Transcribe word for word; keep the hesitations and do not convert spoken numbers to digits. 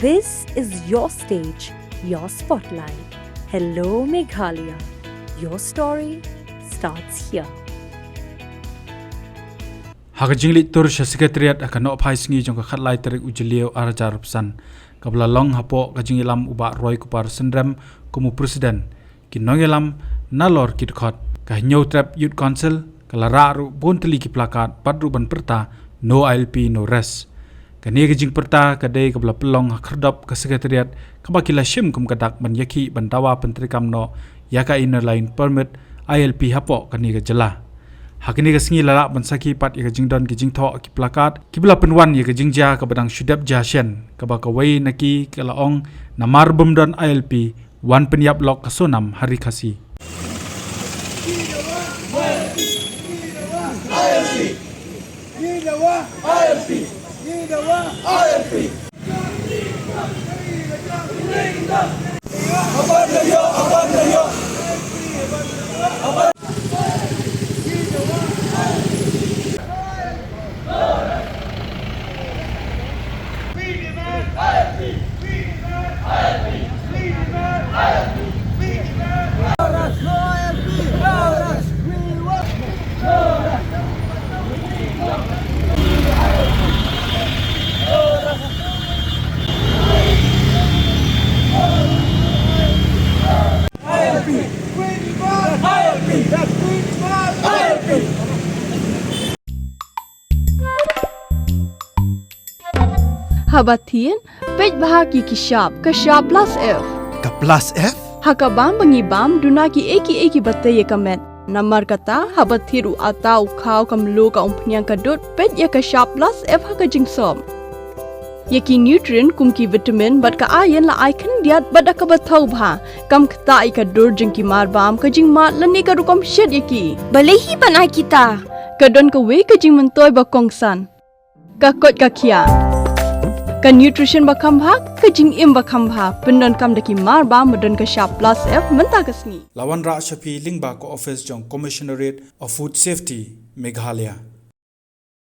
This is your stage, your spotlight. Hello Meghalaya. Your story starts here. Ha ka jingleit tur sha Secretariat ha ka nohphai sngi jong ka khatlai tarik u Jylliew arhajar arphew san, kaba la long hapoh ka jingïalam u Bah Roy Kupar Synrem kum u President, ki nongïalam nalor ki dkhot. Ka Hynñiewtrep Youth Council ka la rah ruh bun tylli ki plakat bad ruh ban pyrta "No I L P, no rest". Kane ka jingpyrta ka dei kaba la pynlong ha khyrdop ka Secretariat, kaba ki la shim kum ka dak ban ïakhih ban dawa pyntreikam noh ïa ka Inner Line Permit, I L P, hapoh kane ka jylla. Ha kane ka sngi la lah ban sakhi pat ïa ka jingdon ki jingthoh ki plakat kiba la pynwan ïa ka jingjia kaba dang shu dep jia shen, kaba kawei na ki ka la ong, "Namar bym don I L P, wan pynïap lok ka Sonam ha Ri Khasi." Haba thied, peit bha ki ki shap, ka shap plus F. Ka plus F? Ha ka bam ba ngi bam, duna kiei kiei kiba tei ïa ka met. Namar kata, haba thied u atta, u khaw, ka mluh, ka umphniang, ka dud, peit ïa ka shap plus F ha ka jingsop. Ïa ki nutrient kum ki vitamin bad ka iron la ai khyndiat bad da kaba thaw bha. Kam ktah ïa ka dur jong ki marbam, ka jingmad lane ka rukom shet ïa ki. Balei hi ban ai kita? Ka don kawei ka jingmyntoi ba kongsan. Ka koit ka khiah. Ka nutrition ba kham bha, ka jingim ba kham bha. Pyndonkam da ki marbam ba don ka shap plus F mynta ka sngi. La wanrah sha phi lyngba ka office jong Commissionerate of Food Safety, Meghalaya.